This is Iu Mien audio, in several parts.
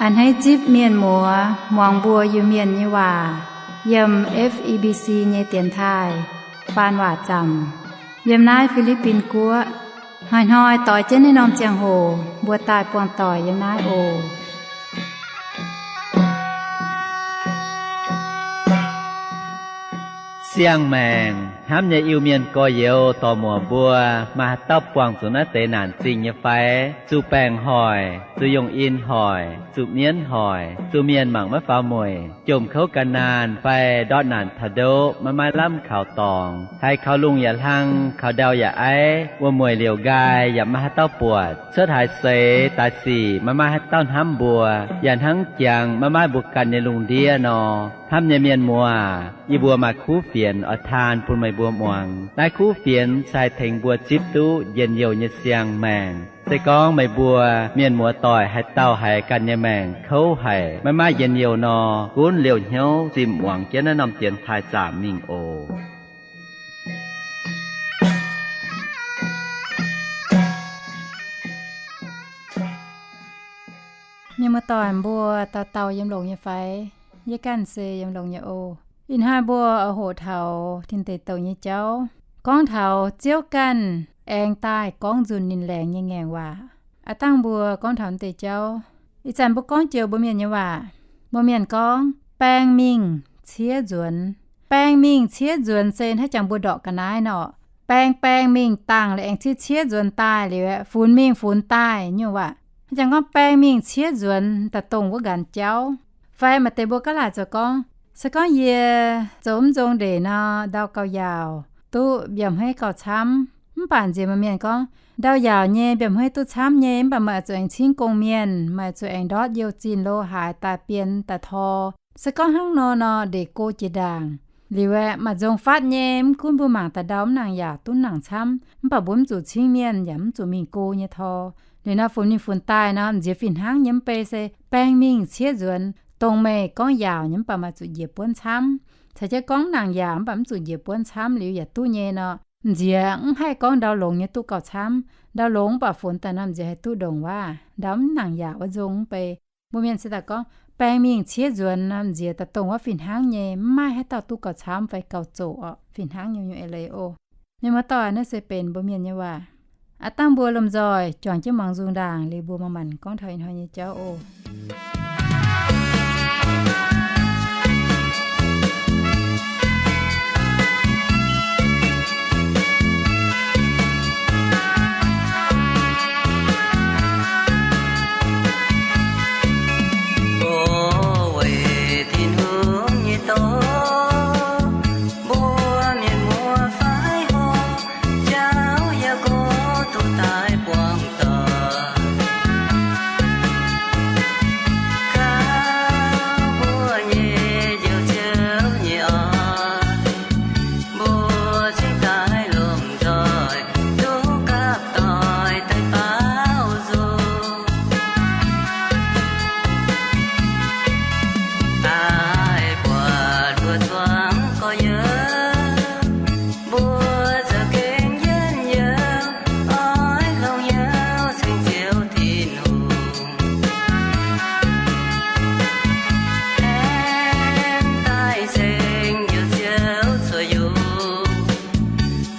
A'hneiv zipv mienh muoz muangx mbuo Iu-Mienh nyei waac yiem F E B C nyei dienx taaih faan waac zaamc yiem naaiv Fi^li^bin Guoqv. Hnoi-hnoi doix jienv naaiv norm ziangh hoc mbuo daaih buangh doic yiem naaiv oc. Siang-maengc hnamv nyei Iu-Mienh gorx-youz dorc-muoc mbuo, maaih haaix dauh buangh zuqc naaiv deix naanc zingh nyei fai? Zuqc baengc hoic, zuqc yungh in hoic, zuqc mienv hoic, zuqc mienh mangc maiv faaux mueic, jomc kouv gan naanh fai ndortv naanc taux ndoqv maiv maaih lamh kaux dorngx, haiz kaux lungh yaac hlang, kaux ndau yaac aiv, wuom-mueic liouc nqaai yaac maiv maaih haaix dauh buatc, cuotv haaix seix daaih sic maiv maaih haaix dauh hnamv mbuo, yaac hnangv jangx maiv maaih mbuo ganh nyei lungh ndiev nor. Hnamv nyei mienh muoz, yie mbuo maaih kuv fienx oix taan bun meih mbuo muangx. Naaiv kuv fienx se haih tengx mbuo zipv duqv njien-youh nyei siang-maengc. Se gorngv meih mbuo mienh muoz doic haaix dauh haiz ganh nyei maengc kouv haic, maiv maaih njien-youh nor, gunv liouh hnyouv zimh muangx jienv naaiv norm dienx taaih zaamc mingh oc. Mienh muoz doic mbuo dauh dauh yiem longx nyei fai? Yie ganh se yiem longx nyei oc. Ih hnoi mbuo oix hoqc taux tin deic douc nyei jauv, gorngv taux Ziouv ganh aengx daaih gorngv nzunc ninh laengz nyei ngaengc waac. Aav dangh mbuo gorngv taux deix jauv, ih zanc mbuo gorngv joux mbuo mienh nyei waac. Mbuo mienh gorngv, baeng mingh ciev nzuonx. Baeng mingh ciev nzuonx se hnangv jangx mbuo ndorqc ga'naaiv nor, baeng baeng mingh dangh liuz aengx ciev ciev nzuonx daaih liuz aeqv, funx mingh funx daaih nyungc waac. Hnangv jangx gorngv baeng mingh ciev nzuonx daaih dongh wuov nqanx jauv. Fai maaih deix mbuo gaav laaic zoux gorngv, se gorngv yie zoux mv nzong ndeic nor, ndau gauh yaauc, duqv mbiaauc hmeiv gauh camv. Mv baac nziex maaih mienh gorngv, ndau yaauc nyei, mbiaauc hmeiv duqv camv nyei, mv baac meih oix zuqc aengx cingv gong-mienh, meih oix zuqc aengx ndortv youh zinh lo haaix daaih bien daaih tor. Se gorngv hnangv nor nor, ndeic go jiex ndaangc. Liuz aeqv, maaih nzong fatv nyei, mv gunv mbuo mangc daaih ndau mv nangc yaauc duqv nangc camv, mv baac mbuo mv zuqc cingv mienh yaac mv zuqc mingh go nyei tor. Liuz nor funx mingh funx daaih nor, nziex fih hnangv nyei mv bei se baeng mingh ciev nzuonx, dongh meih gorngv yaauc nyei mv baac maaih zuqc njiec buonv camv. Caux jienv gorngv nangc yaauc mv baac mv zuqc njiec buonv camv liuz yaac duqv nyei nor, nziex mv haih gorngv ndau longx nyei duqv gauh camv. Ndau longx mv baac funx daaih nor nziex haih duqv ndongc waac, ndau mv nangc yaauc wuov nzong mv bei. Mbuo mienh se daaih gorngv, baeng mingh ciev nzuonx nor, nziex daaih dongh wuov fih hnangv nyei, mv maaih haaix dauh duqv gauh camv fai gauh zoqc orqc, fih hnangv nyungc-nyungc eix leiz oc. Mienh muoz doic, naaiv se benx mbuo mienh nyei waac. Aav dangh mbuo lomh nzoih juangc jienv muangx nzung ndaangc liuz mbuo manc-manc gorngv taux ih hnoi nyei jauv oc. Mbuo weic Tin-Hungh nyei doz, mbuo mienh muoz faix hoc, jauv yaac gox duqv daaih buangh doic. Kaux mbuo nyei Njoux Ziouv nyei oix, mbuo cingx daaih lomh nzoih duqv gapv doic daaih baaux nzung. Daaih buatc mbuo zuangx gorx-youz, mbuo zoux gengh njien-youh, oix longc hnyouv ceng Ziouv Tin-Hungh. Aengx daaih ceng Njoux Ziouv cuotv yungh,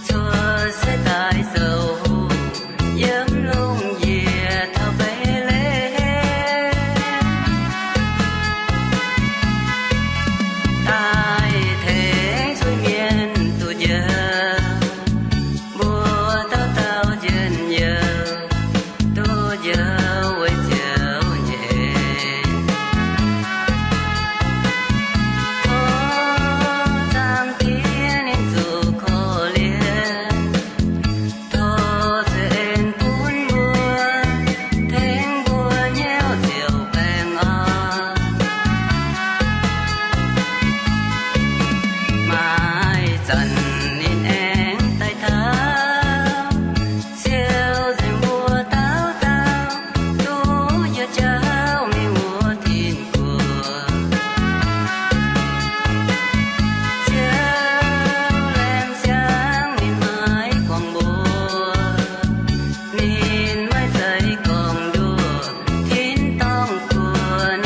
cuotv seix daaih zoux hungh, yiem lungh ndiev taux Mbetc^le^hem. Daaih tengx zuiz-mienh duqv njoux, mbuo dauh dauh njien-youh, duqv njoux weic Ziouv nyei. Tov zaangc Diex ninh zuqc korv-lienh, tov zuiz en bun mbuo, tengx mbuo nyei Ziouv baengh orn. Maaih zanc ninh aengx daaih taux, siou nzengc mbuo dauh dauh duqv yietc jauv mingh wuov Tin-Guoqv. Ziouv laengz ziangx ninh maiv gorngv mbuox, ninh maiv zeiz gorngv nduov tin-dorngh guoqv.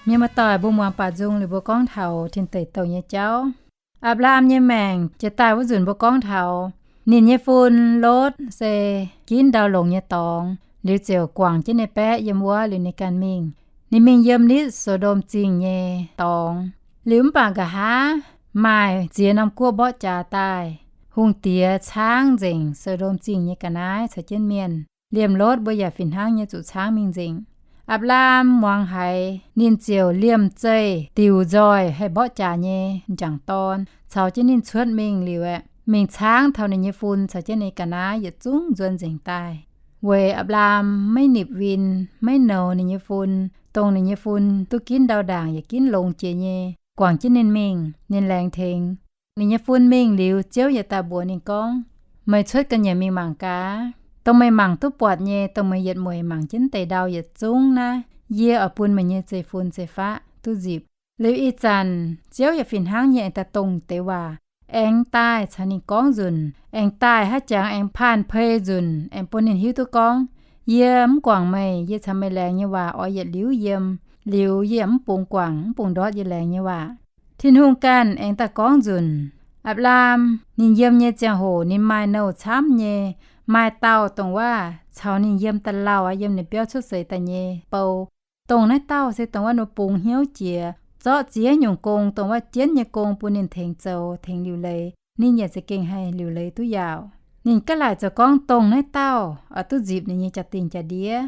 Mienh muoz-doic, mbuo muangx baac nzung liuz mbuo gorngv taux tin deic douh nyei jauv. Apc^laam nyei maengc jiex daaih wuov nzunc mbuo gorngv taux ninh nyei fun Lotv se ginv ndau longx nyei dorngx, liuz ziouc guangc jienv ninh baeqv yiem wuov liuz ninh ganh mingh. Ninh mingh yiem nitv So^ndom Zingh nyei dorngx. Liuz mv baac nqa'haav maaih ziex norm guoqv mborqv jaax daaih, hungh diex caangv nzengc So^ndom Zingh nyei ga'naaiv caux jienv mienh. Liemh Lotv mbuo yaac fih hnangv nyei zuqc caangv mingh nzengc. Apc^laam muangx haiz, ninh ziouc liemh zeih diuc nzoih haih mborqv jaax nyei m'jangc dorn caux jienv ninh cuotv mingh liuz aeqv, mingh caangv taux ninh nyei fun caux jienv ninh ga'naaiv yietc zungv nzuonx nzengc daaih. Weic Apc^laam maiv nipc win, maiv nouz ninh nyei fun, dongh ninh nyei fun duqv ginv ndau ndaangc yaac ginv longx jiex nyei, guangc jienv ninh mingh, ninh laengz tengx. Ninh nyei fun mingh liuz, Ziouv yietc daaih mbuox ninh gorngv, meih cuotv ga'nyiec mingh mangc gaax. Dongh meih mangc duqv buatc nyei, dongh meih yietc mueic mangc jienv deix ndau yietc zungv naaiv, yie oix bun meih nyei zeiv-fun zeiv-faqv duqv nzipc. Liuz ih zanc Ziouv yaac fih hnangv nyei aengx daaih dongh deix waac, aengx daaih caux ninh gorngv nzunc, aengx daaih haaix jangx aengx paan pei nzunc, aengx bun ninh hiuv duqv gorngv, yie mv guangc meih, yie caux meih laengz nyei waac oix yietc liuz yiem. Liuz yie yaac mv bungx guangc, mv bungx ndortv yie laengz nyei waac. Tin-Hungh ganh aengx daaih gorngv nzunc. Apc^laam ninh yiem nyei ziangh hoc ninh maaih nouh camv nyei, maaih dauh dongh waac caux ninh yiem da'lauh aqv, yiem ninh biauv cuotv seix daaih nyei bou. Dongh naaiv dauh se dongh waac ninh bungx hnyouv jiex, zorqv ziex nyungc gong dongh waac jienv nyei gong bun ninh tengx zoux, tengx liuc leiz, ninh yaac za'gengh haih liuc leiz duqv yaauc. Ninh gaav laaic zoux gorngv dongh naaiv dauh oix duqv nzipc ninh nyei jaa-dingh jaa-ndiev.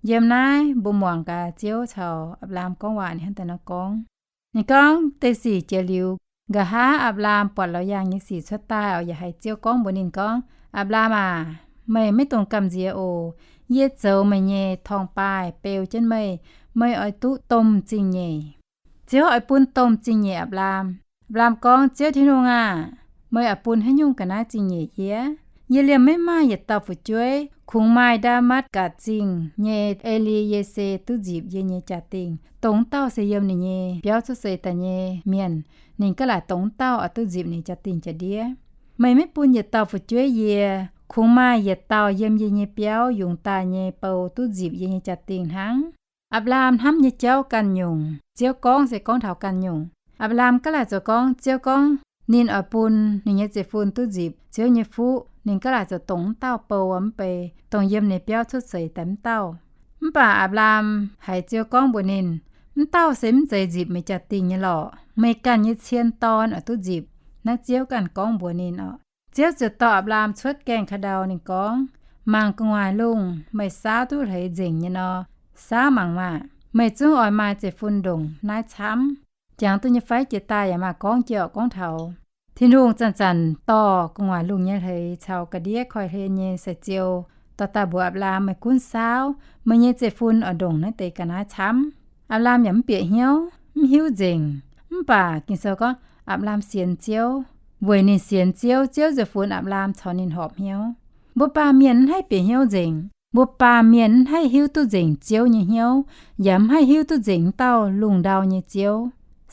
Yiem naaiv mbuo muangx gaax Ziouv caux Apc^laam gorngv waac ninh hnangv daaih nor gorngv. Ninh gorngv deix sic jiex liuz, nqa'haav Apc^laam buatc laauc yaangh nyei sic cuotv daaih oc, yaac haiz Ziouv gorngv mbuox ninh gorngv, Apc^laam aac, meih maiv dungx gamh nziex oc. Yie zoux meih nyei torngv-baaih beu jienv meih. Meih oix duqv domh zingh nyeic. Ziouv oix bun domh zingh nyeic Apc^laam. Apc^laam gorngv, Ziouv Tin-Hungh aah! Meih oix bun haaix nyungc ga'naaiv zingh nyeic yie? Yie liemh maiv maaih yietc dauh fu'jueiv. Kungx maaih Ndaa^matv^gatc Zingh nyei E^li^ye^se duqv nzipc yie nyei jaa-dingh. Dongh wuov dauh se yiem ninh nyei biauv cuotv seix daaih nyei mienh. Ninh gaav laaic dongh wuov dauh oix duqv nzipc ninh jaa-dingh jaa-ndiev. Meih maiv bun yietc dauh fu'jueiv yie, kungx maaih yietc dauh yiem yie nyei biauv yungz daaih nyei bou duqv nzipc yie nyei jaa-dingh hnangv. Apc^laam hnamv nyei jauv ganh nyungc. Ziouv gorngv se gorngv taux ganh nyungc. Apc^laam gaav laaic zoux gorngv, Ziouv gorngv ninh oix bun ninh nyei zeiv-fun duqv nzipc Ziouv nyei fuqv, ninh gaav laaic zoux dongh wuov dauh bou mv bei, dongh yiem ninh biauv cuotv seix daaih wuov dauh. Mv baac Apc^laam haiz Ziouv gorngv mbuox ninh, Wuov dauh se mv zeiz nzipc meih jaa-dingh nyei lorqc. Meih ganh nyei cien dorn oix duqv nzipc. Naaiv Ziouv ganh gorngv mbuox ninh oc. Ziouv ziouc dorh Apc^laam cuotv gaengh ka'ndau. Ninh gorngv, Mangc gu'nguaaic lungh, meih saauv duqv hleix nzengc nyei nor, saauv mangc maah! Meih zungv oix maaih zeiv-fun ndongc naaiv camv. Jangx duqv nyei fai jiex daaih yaac maaih gorngv jiex orqc gorngv taux Tin-Hungh zanc-zanc dorh gu'nguaaic lungh nyei hleix caux ga'ndiev koiv-hlen nyei sai-ziou dorh daaih mbuox Apc^laam, Meih gunv saauv, meih nyei zeiv-fun oix ndongc naaiv deix ga'naaiv camv. Apc^laam yaac mv bieqc hnyouv, mv hiuv nzengc. Mv baac Ging-Sou gorngv Apc^laam sienx Ziouv. Weic ninh sienx Ziouv, Ziouv ziouc funx Apc^laam caux ninh horpc hnyouv. Mbuo baamh mienh mv haih bieqc hnyouv nzengc. Mbuo baamh mienh mv haih hiuv duqv nzengc Ziouv nyei hnyouv, yaac mv haih hiuv duqv nzengc wuov dauh lungh ndau nyei Ziouv.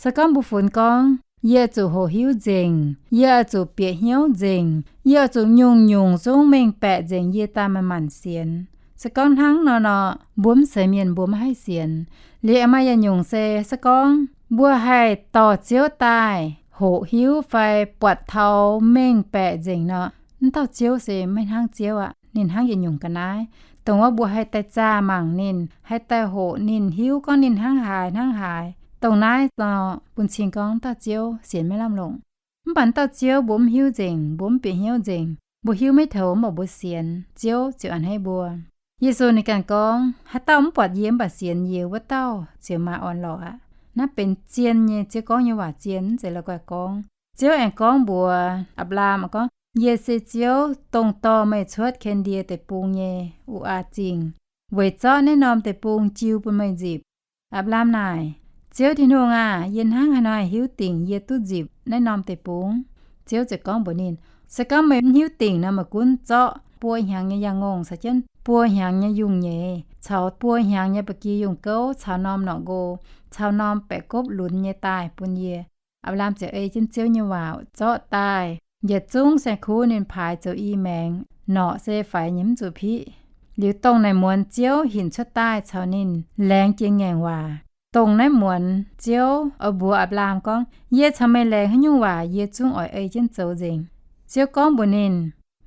Se gorngv mbuo funx gorngv, Yie oix zuqc hoqc hiuv nzengc, yie oix zuqc bieqc hnyouv nzengc, yie oix zuqc nyungc-nyungc zungv mengh baeqc nzengc yie daaih manc-manc sienx. Se gorngv hnangv nor nor, mbuo mv zeiz mienh mbuo maiv haih sienx. Liuz aengx maaih yietc nyungc se, se gorngv mbuo haih dorh Ziouv daaih hoqc hiuv fai buatc taux mengh baeqc nzengc nor, wuov dauh Ziouv se maiv hnangv Ziouv aqv. Ninh hnangv yietc nyungc ga'naaiv, dongh wuov mbuo haih daaih zaah mangc ninh, haih daaih hoqc ninh, hiuv gorngv ninh hnangv haaix hnangv haaix. Dongh naaiv nor, bun cing gorngv wuov dauh Ziouv sienx maiv lamh longc. Mv baac wuov dauh Ziouv mbuo mv hiuv nzengc, mbuo mv bieqc hnyouv nzengc, mbuo hiuv maiv toux, mv baac mbuo sienx, Ziouv ziouc a'hneiv mbuo. Yesu ninh ganh gorngv, Haaix dauh mv buatc yie mv baac sienx yie, wuov dauh ziouc maaih orn-lorqc aqv. Naaiv benx zien nyei, Ziouv gorngv nyei waac zien, mv zeiz la'guaih gorngv. Ziouv aengx gorngv mbuox Apc^laam gorngv, Yie se Ziouv, dongh dorh meih cuotv Ken^ndie Deic-Bung nyei Ur^aa Zingh, weic zorqv naaiv norm deic-bung jiu bun meih nzipc. Apc^laam naaic, Ziouv Tin-Hungh aah! Yie hnangv haaix nor haih hiuv dingc yie duqv nzipc naaiv norm deic-bung? Ziouv ziouc gorngv mbuox ninh, Se gorngv meih mv hiuv dingc nor, meih gunv zorqv buo hnyangx nyei yangh ngongh caux jienv buo hnyangx nyei yungh nyeiz caux buo hnyangx nyei ba'gi yungh gouv caux norm norqc nqo caux norm baeqc gopv lunx nyei daaih bun yie. Apc^laam ziouc ei jienv Ziouv nyei waac zorqv daaih. Yietc zungv saeng-kuv ninh paaix zoux i maengx, norqc se faix nyei mv zuqc piqv. Liuz dongh naaic muonz Ziouv hinc cuotv daaih caux ninh laengz jiex ngaengc waac. Dongh naaiv muonz Ziouv oix mbuox Apc^laam gorngv, Yie caux meih laengz haaix nyungc waac yie zungv oix ei jienv zoux nzengc. Ziouv gorngv mbuox ninh,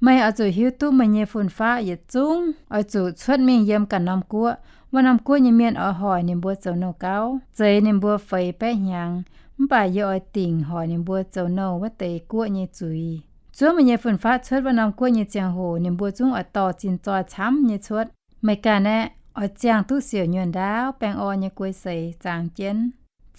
Meih oix zuqc hiuv duqv meih nyei fun-faqv yietc zungv oix zuqc cuotv mingh yiem ganh norm guoqv. Wuov norm guoqv nyei mienh oix hoic ninh mbuo zoux nouh gauv, zeix ninh mbuo feix baeqv hnyangx. Mv baac yie oix dingc hoic ninh mbuo zoux nouh wuov deix guoqv nyei zuiz. Zuov meih nyei fun-faqv cuotv wuov norm guoqv nyei ziangh hoc ninh mbuo zungv oix dorh zinh zoih camv nyei cuotv. Meih ganh aeqv, oix ziangh duqv siouc nyuonh ndaauv, baengh orn nyei guei seix zaangc jienv.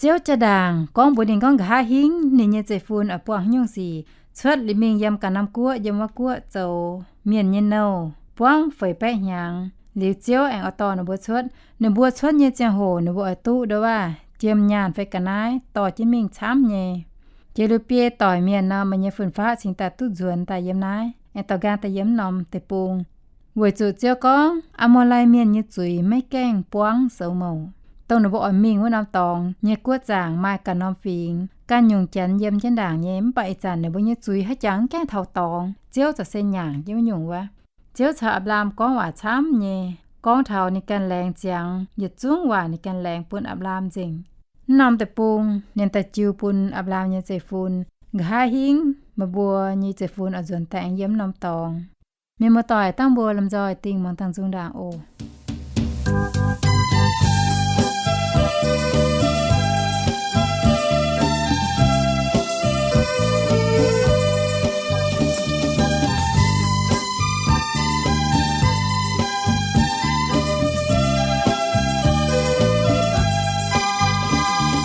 Ziouv jaa-ndaangc gorngv mbuox ninh gorngv, nqa'haav hingv ninh nyei zeiv-fun oix buangh haaix nyungc sic, cuotv liuz mingh yiem ganh norm guoqv, yiem wuov guoqv zoux mienh nyei nouh, buangv feix baeqv hnyangx. Liuz Ziouv aengx oix dorh ninh mbuo cuotv. Ninh mbuo cuotv nyei ziangh hoc ninh mbuo oix duqv ndo waac jiem nyaanh fai ga'naaiv dorh jienv mingh camv nyei. Jiex liuz biei doic mienh nor, meih nyei fun-faqv cingx daaih duqv nzuonx daaih yiem naaiv, aengx dorh nqaang daaih yiem norm deic-bung. Weic zuqc Ziouv gorngv, Aa^mo^lai Mienh nyei zuiz maiv gaengh buangv soux mouc. Dongh ninh mbuo oix mingh wuov norm dorngx nyei guoqv zaangc maaih ganh norm fingx, ganh nyungc janx yiem jienv ndaangc nyei, mv baac ih zanc ninh mbuo nyei zuiz haiz jangx gaengh taux dorngx, Ziouv za'gengh nyaangc jienv wuov nyungc wuov. Ziouv caux Apc^laam gorngv waac camv nyei, gorngv taux ninh ganh laengz ziangx yietc zungv waac ninh ganh laengz bun Apc^laam nzengc. Wuov norm deic-bung ninh daaih jiu bun Apc^laam nyei zeiv-fun. Nqa'haav hingv meih mbuo nyei zeiv-fun oix nzuonx daaih aengx yiem wuov norm dorngx. Mienh muoz-doic, dangh mbuo lomh nzoih dingh muangx dangh nzung ndaangc oc.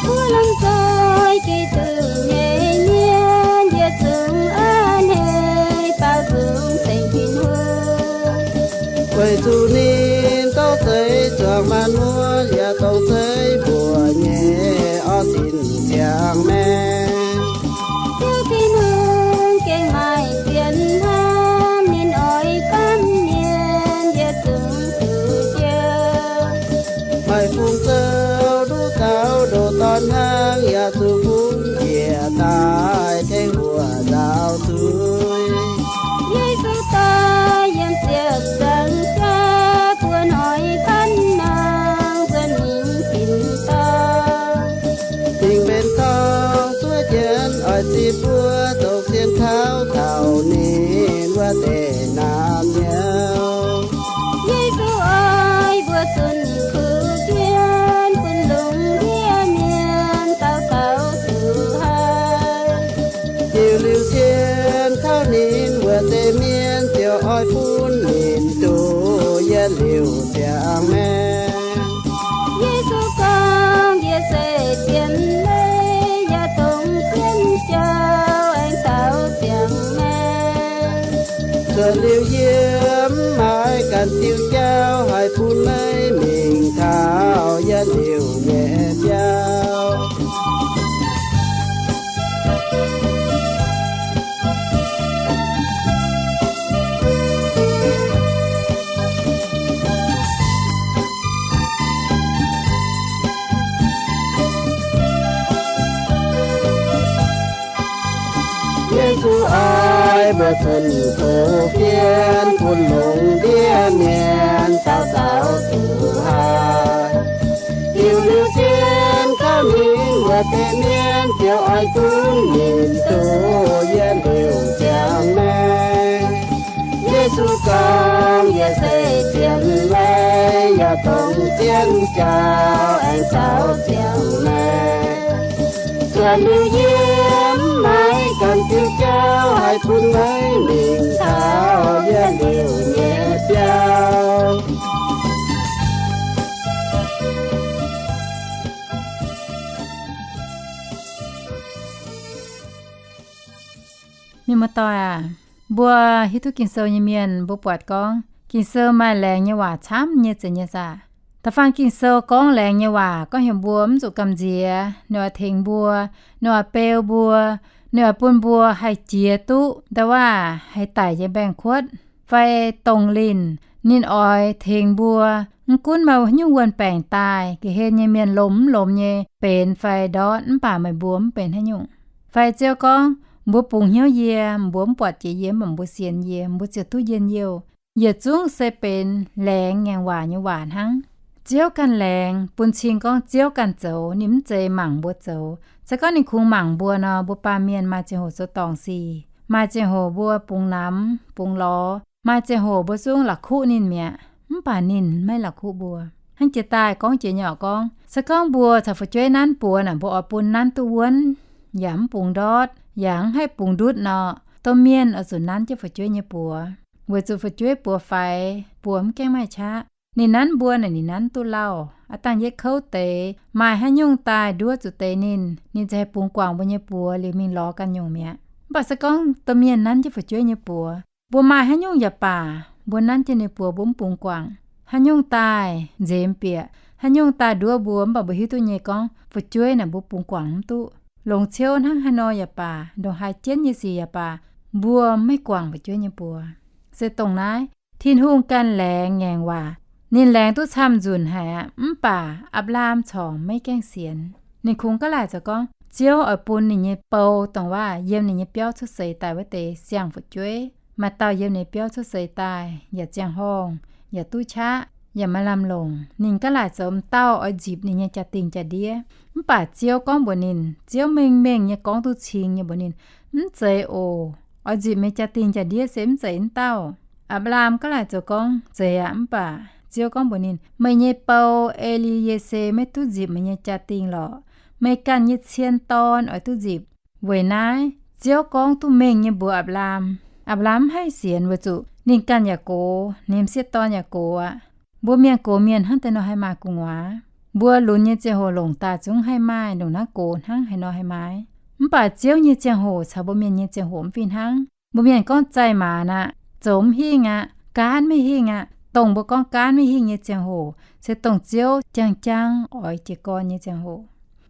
Mbuo lomh nzoih Giduc nyei mienh yietc zungv a'hneiv baaux nzung ceng Tin-Hungh. Weic zuqc ninh douh zeiz zuangx maanc muoz yaac dongh zeiv mbuoqc nyei orv sin ziangx maengh. Ziouv Tin-Hungh gengh maaih zien hnamv, ninh oix baamv mienh yietc zungv zuqc jouv. Maaih fungx zouv nduqc gaux ndoh dorn hnangv, yaac zuqc fungx njiec daaih tengx wuoqc nzaaux zuiz. Yesu daaih yiem ziepc nzaangc jaax, buo noic paanv nangh nzuonx mingh tin-dorngh. Dingc mbenc dorngh zuov jienv oix zipv mbuo, dongh zien taux taux ninh wuov deix naamh nyouz. Yesu oix mbuo zunh kuv jienv bun lungh ndiev mienh daux gaux zuqc haiz. Diuc liuz zien taux ninh wuov deix mienh ziouc oix bun ninh duqv yietc liuz ziangx maengh. Yesu gorngv, Yie se zien leiz yaac dongh zien jauv aengx caux ziangx maengh. Zuotc liuz yie mv maaih ganh diuh jauv haih bun meih mingh taux yietc liuz nyei biauv. Yesu oix mbuo zunh doz fien bun lungh ndiev mienh daux gaux zuqc haiz. Diuc liuz zien taux ninh wuov deix mienh ziouc oix bun ninh duqv yietc liuz ziangx maengh. Yesu gorngv, Yie se zien leiz yaac dongh zien jauv aengx caux ziangx maengh. Zuotc liuz yie mv maaih ganh diuh jauv haih bun meih mingh taux yietc liuz nyei biauv. Mienh muoz-doic aac, mbuo hiuv duqv Ging-Sou nyei mienh mbuo buatc gorngv Ging-Sou maaih laengz nyei waac camv nyei zeiz nyei saah. Da'faanh Ging-Sou gorngv laengz nyei waac gorngv heuc mbuo mv zuqc gamh nziex, ninh oix tengx mbuo, ninh oix beu mbuo, ninh oix bun mbuo haih jiex duqv nda'waav haih daic nyei mbaengx-kuotv fai dongh linh. Ninh oix tengx mbuo, mv gunv maaih haaix nyungc wuon-baengc daaih, ga'hlen nyei mienh lomh mv lomh nyei benx fai ndortv, mv baac meih mbuo mv benx haaix nyungc. Fai Ziouv gorngv, mbuo bungx hnyouv yie, mbuo mv buatc jiex yie, mv baac mbuo sienx yie, mbuo ziouc duqv njien-youh. Yietc zungv se benx laengz ngaengc waac nyei waac hnangv. Ziouv ganh laengz bun cing gorngv Ziouv ganh zoux, ninh mv zeiz mangc mbuo zoux. Se gorngv ninh kungx mangc mbuo nor, mbuo baamh mienh maaih ziangh hoc zoux dorngc sic, maaih ziangh hoc mbuo bungx namx bungx lorz, maaih ziangh hoc mbuo zungv la'kuqv ninh mi'aqv. Mv baac ninh maiv la'kuqv mbuo. Hnangv jiex daaih gorngv jiex nyei orqc, gorngv se gorngv mbuo caux fu'jueiv nanv buoz naaic, mbuo oix bun nanv duqv wuonv, yaac mv bungx ndortv, yaac mv haih bungx ndutv nor, domh mienh oix zuqc nanv jienv fu'jueiv nyei buoz, weic zuqc fu'jueiv buoz faix, buoz mv gaengh maaih qaqv. Ninh nanv mbuo naaic, ninh nanv duqv lauh. Aav dangh yie kouv deix, maaih haaix nyungc daaih nduov zuqc deix ninh, ninh ziouc haih bungx guangc mbuo nyei buoz liuz mingh lorz ganh nyungc mi'aqv. Mv baac se gorngv domh mienh nanv jienv fu'jueiv nyei buoz, mbuo maaih haaix nyungc yaac baac, mbuo nanv jienv ninh buoz mbuo mv bungx guangc. Haaix nyungc daaih nzemx bieqc, haaix nyungc daaih nduov mbuo, mv baac mbuo hiuv duqv nyei gorngv fu'jueiv naaic mbuo bungx guangc mv duqv. Longc ciouv hnangv haaix nor yaac baac, ndongc haaix jienv nyei sic yaac baac, mbuo maiv guangc fu'jueiv nyei buoz. Se dongh naaiv, Tin-Hungh ganh laengz ngaengc waac. Ninh laengz duqv camv-nzunc haic aqv, mv baac Apc^laam corc maiv gaengh sienx. Ninh kungx gaav laaic zoux gorngv Ziouv oix bun ninh nyei bou, dongh waac yiem ninh nyei biauv cuotv seix daaih wuov deix siang-fu'jueiv. Maaih dauh yiem ninh biauv cuotv seix daaih yaac ziangh horngh, yaac duqv qaqv, yaac maaih lamh longc. Ninh gaav laaic zoux m'dauh oix nzipc ninh nyei jaa-dingh jaa-ndiev. Mv baac Ziouv gorngv mbuox ninh, Ziouv mengh mengh nyei gorngv duqv cing nyei mbuox ninh, Mv zeiz oc. Oix nzipc meih jaa-dingh jaa-ndiev se mv zeiz wuov dauh. Apc^laam gaav laaic zoux gorngv, Zeiz aqv. Mv baac Ziouv gorngv mbuox ninh, Meih nyei bou, E^li^ye^se, maiv duqv nzipc meih nyei jaa-dingh lorqc. Meih ganh nyei cien dorn oix duqv nzipc. Weic naaiv Ziouv gorngv duqv mengh nyei mbuox Apc^laam. Apc^laam mv haih sienx weic zuqc ninh ganh yaac gox, ninh m'sieqv dorn yaac gox aqv. Mbuo mienh gox mienh hnangv deix nor haih maaih gu'nguaaz. Mbuo lunx nyei ziangh hoc longc daaih zungv haih maaih ndongc naaiv gox hnangv haaix nor haih maaih. Mv baac Ziouv nyei ziangh hoc caux mbuo mienh nyei ziangh hoc mv fih hnangv. Mbuo mienh gorngv zaih maanc aqv, zoux mv hingh aqv, gaanv maiv hingh aqv. Dongh mbuo gorngv gaanv maiv hingh nyei ziangh hoc, se dongh Ziouv jang-jang oix jiez gorn nyei ziangh hoc.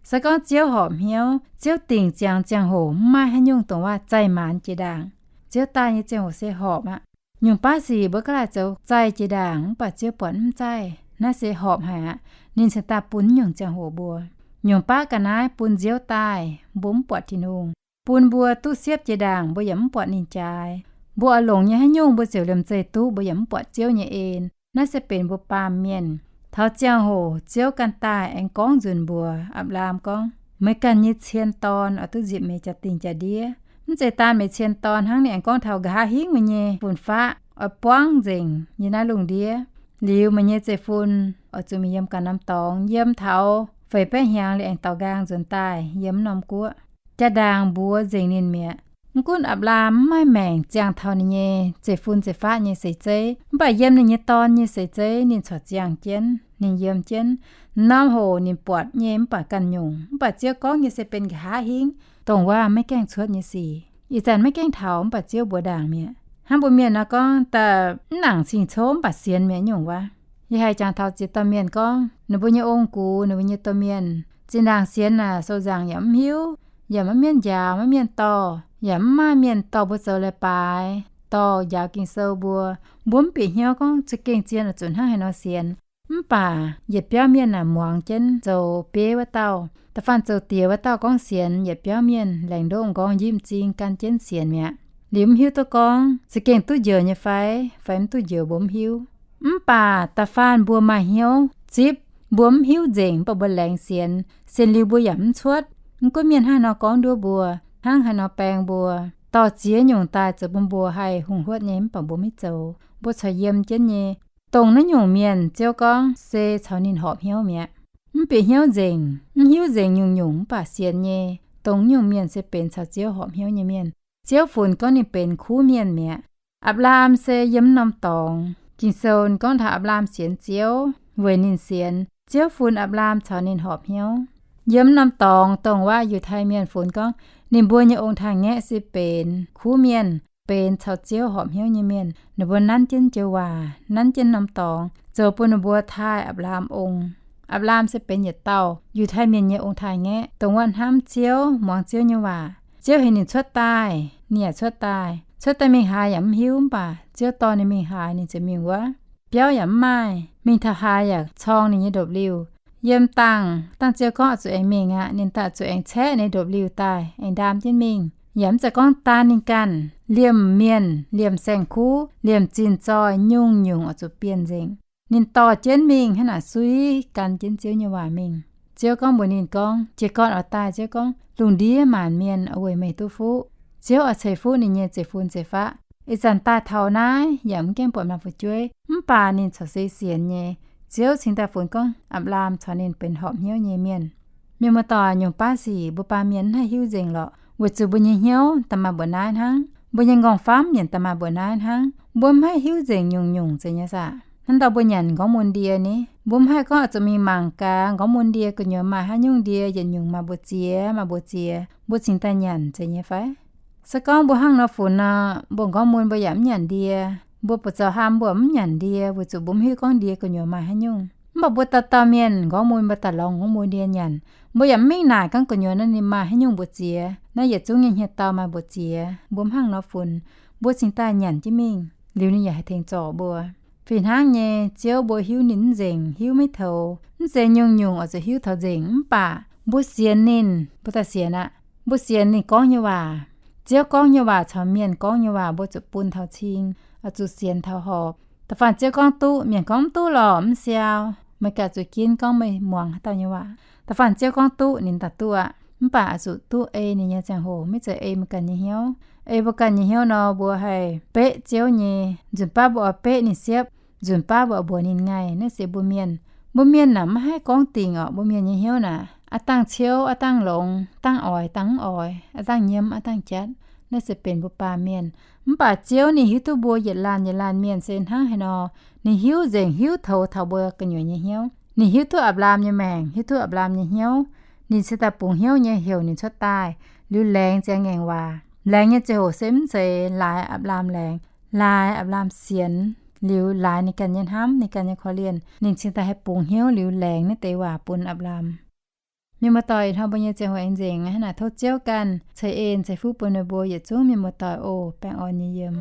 Se gorngv Ziouv horpc hnyouv, Ziouv dingc ziangx ziangh hoc mv maaih haaix nyungc dongh waac zaih maanc jiex ndaangc. Ziouv daaih nyei ziangh hoc se horpc aqv. Nyungc baav sic mbuo gaav laaic zoux zaih jiex ndaangc mv baac Ziouv buatc mv zaih, naaiv se horpc haic aqv. Ninh cingx daaih bun nyungc ziangh hoc mbuo. Nyungc baav ga'naaiv bun Ziouv daaih, mbuo mv buatc Tin-Hungh. Bun mbuo duqv siepv jiex ndaangc mbuo yaac mv buatc ninh jaaix. Mbuo oix longc nyei haaix nyungc mbuo ziouc liemh zeih duqv, mbuo yaac mv buatc Ziouv nyei en. Naaiv se benx mbuo baamh mienh. Taux ziangh hoc Ziouv ganh daaih aengx gorngv nzunc mbuox Apc^laam gorngv, Meih ganh nyei cien dorn oix duqv nzipc meih jaa-dingh jaa-ndiev. Mv zeiz daan meih cien dorn hnangv, ninh aengx gorngv taux nqa'haav hingv meih nyei fun-faqv oix buangv nzengc yiem naaiv lungh ndiev. Liuz meih nyei zeiv-fun oix zuqc mingh yiem ganh norm dorngx, yiem taux feix baeqv hnyangx liuz aengx daaux nqaang nzuonx daaih yiem norm guoqv. Jaa-ndaangc mbuox nzengc ninh mi'aqv. Mv gunv Apc^laam mv maaih maengc ziangh taux ninh nyei zeiv-fun zeiv-faqv nyei seix zeiv, mv baac yiem ninh nyei dorn nyei seix zeiv ninh corc ziangh jienv, ninh yiem jienv. Norm hoc ninh buatc nyei mv baac ganh nyungc, mv baac Ziouv gorngv nyei se benx nqa'haav hingv, dongh waac maiv gaengh cuotv nyei sic. Ih zanc maiv gaengh taux mv baac Ziouv mbuox ndaangc mi'aqv. Hnangv mbuo mienh nor gorngv daaih mv nangc cing-cov mv baac sienx mi'aqv nyungc waac. Yie haih jangx taux ziex dauh mienh gorngv ninh mbuo nyei ong-gux, ninh mbuo nyei domh mienh zinh ndaangc sienx naaic sou-nzaangc yaac mv hiuv, yaac maiv mienh njaaux, maiv mienh dorh, yaac mv maaih mienh dorh mbuo zoux leiz-baaix, dorh njaaux Ging-Sou mbuo. Mbuo mv bieqc hnyouv gorngv za'gengh zien oix zuqc hnangv haaix nor sienx. Mv baac yietc biauv mienh naaic muangx jienv zoux bieiv wuov dauh, da'faanh zoux diex wuov dauh gorngv sienx, yietc biauv mienh laengz ndoqv m'nqorngv njiv m'zing gan jienv sienx mi'aqv. Liuz mv hiuv duqv gorngv za'gengh duqv njoux nyei fai, fai mv duqv njoux mbuo mv hiuv. Mv baac da'faanh mbuo maaih hnyouv zipv, mbuo mv hiuv nzengc, mv baac mbuo laengz sienx, sienx liuz mbuo yaac mv cuotv. Mv gunv mienh hnangv haaix nor gorngv nduov mbuo, hnangv haaix nor baeng mbuo, dorh ziex nyungc daaih zoux bun mbuo haih hungh huotv nyei, mv baac mbuo maiv zoux, mbuo corc yiem jienv nyei. Dongh naaiv nyungc mienh Ziouv gorngv se caux ninh horpc hnyouv mi'aqv. Mv bieqc hnyouv nzengc, mv hiuv nzengc nyungc-nyungc mv baac sienx nyei, dongh nyungc mienh se benx caux Ziouv horpc hnyouv nyei mienh. Ziouv funx gorngv ninh benx kuv mienh mi'aqv. Apc^laam se yiem norm dorngx. Ging-Sou gorngv taux Apc^laam sienx Ziouv weic ninh sienx, Ziouv funx Apc^laam caux ninh horpc hnyouv. Yiem norm dorngx dongh waac Yiutai Mienh funx gorngv ninh mbuo nyei ong-taaix-ngaeqv se benx kuv mienh, benx caux Ziouv horpc hnyouv nyei mienh. Ninh mbuo nanv jienv joux waac, nanv jienv norm dorngx, zoux bun ninh mbuo taaih Apc^laam ong. Apc^laam se benx yietc dauh Yiutai Mienh nyei ong-taaix-ngaeqv, dongh wuov hnamv Ziouv, muangx Ziouv nyei waac. Ziouv heuc ninh cuotv daaih, ninh yaac cuotv daaih. Cuotv daaih mingh haaix yaac mv hiuv, mv baac Ziouv dorh ninh mingh haaix, ninh ziouc mingh wuov. Biauv yaac mv maaih, mingh taux haaix yaac corng ninh nyei ndopv-liuh. Yiem dangh, dangh Ziouv gorngv oix zuqc aengx mingh aqv, ninh daaih zuqc aengx caeqv ninh ndopv-liuh daaih, aengx ndaam jienv mingh. Yaac mv zeiz gorngv daan ninh ganh, liemh mienh, liemh saeng-kuv, liemh zinh zoih nyungc-nyungc oix zuqc bienh nzengc. Ninh dorh jienv mingh hnangv naaic suiv gan jienv Ziouv nyei waac mingh. Ziouv gorngv mbuox ninh gorngv, jiez gorn oix daaih, Ziouv gorngv, lungh ndiev maanc mienh oix weic meih duqv fuqv. Ziouv oix ceix fuqv ninh nyei zeiv-fun zeiv-faqv. Ih zanc daaih taux naaiv yaac mv gaengh buatc maaih fu'jueiv, mv baac ninh corc se sienx nyei. Ziouv cingx daaih funx gorngv Apc^laam caux ninh benx horpc hnyouv nyei mienh. Mienh muoz-doic, nyungc baav sic mbuo baamh mienh mv haih hiuv nzengc lorqc, weic zuqc mbuo nyei hnyouv da'maaih mbuoqc naaiv hnangv, mbuo nyei nqorngv-famv yaac da'maaih mbuoqc naaiv hnangv. Mbuo mv haih hiuv nzengc nyungc-nyungc zeiz nyei saah? Hnangv dauh mbuo nyanc nqorngv mun ndie ni, mbuo mv haih gorngv oix zuqc mingh mangc gaax nqorngv mun ndie gu'nyuoz maaih haaix nyungc ndie yietc nyungc maaih mbu'ziex, maaih mbu'ziex, mbuo cingx daaih nyanc zeiz nyei fai? Se gorngv mbuo hnangv nor funx nor, mbuo nqorngv mun mbuo yaac mv nyanc ndie. Mbuo buoz-zaux haam mbuo mv nyanc ndie weic zuqc mbuo mv hiuv gorngv ndie gu'nyuoz maaih haaix nyungc. Mv baac mbuo dauh dauh mienh nqorngv mun mbuo daaih lorngx nqorngv mun ndie nyanc. Mbuo yaac mv mingh naaic gorngv gu'nyuoz naaiv ninh maaih haaix nyungc mbu'ziex, naaiv yietc zungv nyei hnyouv dauh maaih mbu'ziex, mbuo mv hnangv nor funx, mbuo cingx daaih nyanc jienv mingh, liuz ninh yaac haih tengx zorc mbuo. Fih hnangv nyei, Ziouv mbuo hiuv ninh mv nzengc, hiuv maiv toux. Mv zeiz nyungc-nyungc oix zuqc hiuv taux nzengc, mv baac mbuo sienx ninh, mbuo daaih sienx aqv. Mbuo sienx ninh gorngv nyei waac. Ziouv gorngv nyei waac caux mienh gorngv nyei waac mbuo zuqc bun taux cing, oix zuqc sienx taux horpc. Da'faanh Ziouv gorngv duqv, mienh gorngv mv duqv lorqc, mv siau. Meih ganh zuqc ginv gorngv meih muangx haaix dauh nyei waac. Da'faanh Ziouv gorngv duqv, ninh daaih duqv aqv. Mv baac oix zuqc duqv ei ninh nyei ziangh hoc, maiv zeiz ei mbuo ganh nyei hnyouv. Ei mbuo ganh nyei hnyouv nor, mbuo haih beqv Ziouv nyei. Nzunc baav mbuo oix beqv ninh siepv, nzuonx baav mbuo oix mbuox ninh ngaih. Naaiv se mbuo mienh, mbuo mienh naaic maiv haih gorngv dingc orqc. Mbuo mienh nyei hnyouv naaic, aav dangh ciouv, aav dangh longx, dangh oix, dangh mv oix, aav dangh nyiemv, aav dangh jatv. Naaiv se benx mbuo baamh mienh. Mv baac Ziouv ninh hiuv duqv mbuo yietc laanh yietc laanh mienh se hnangv haaix nor. Ninh hiuv nzengc, hiuv toux taux mbuo gu'nyuoz nyei hnyouv. Ninh hiuv duqv Apc^laam nyei maengc, hiuv duqv Apc^laam nyei hnyouv. Ninh cingx daaih bungx hnyouv nyei heuc ninh cuotv daaih, liuz laengz ziangx ngaengc waac. Laengz nyei ziangh hoc se mv zeiz laaix Apc^laam laengz, laaix Apc^laam sienx, liuz laaix ninh ganh nyei hnamv, ninh ganh nyei korv-lienh. Ninh cingx daaih haih bungx hnyouv liuz laengz naaiv deix waac bun Apc^laam. Mienh muoz-doic, ih hnoi mbuo nyei ziangh hoc aengx nzengc, hnangv naaic tov Ziouv ganh ceix en ceix fuqv bun ninh mbuo yietc zungv mienh muoz-doic oc. Baengh orn nyei yiem.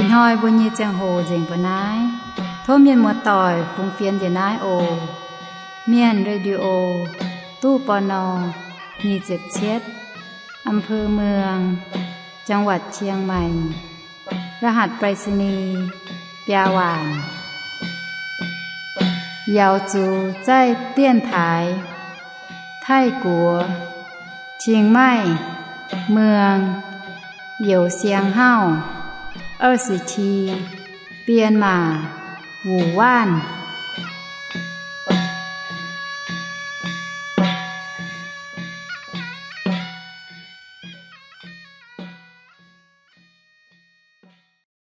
Hnoi mbuo nyei ziangh hoc nzengc mbuo naaiv. Tov mienh muoz-doic fungx fienx njiec naaiv oc. Mienh Radio, ตู้ ปณ. nyic ziepc cietv, อำเภอเมือง จังหวัดเชียงใหม่ รหัสไปรษณีย์ biaa waanc. Yaux zuqc zaih dienx taaix Taiv-Guoqv, Qingmai Mueang, Youz Siang Hauv, 二十七, Bienh Maac, Wuc Waanv.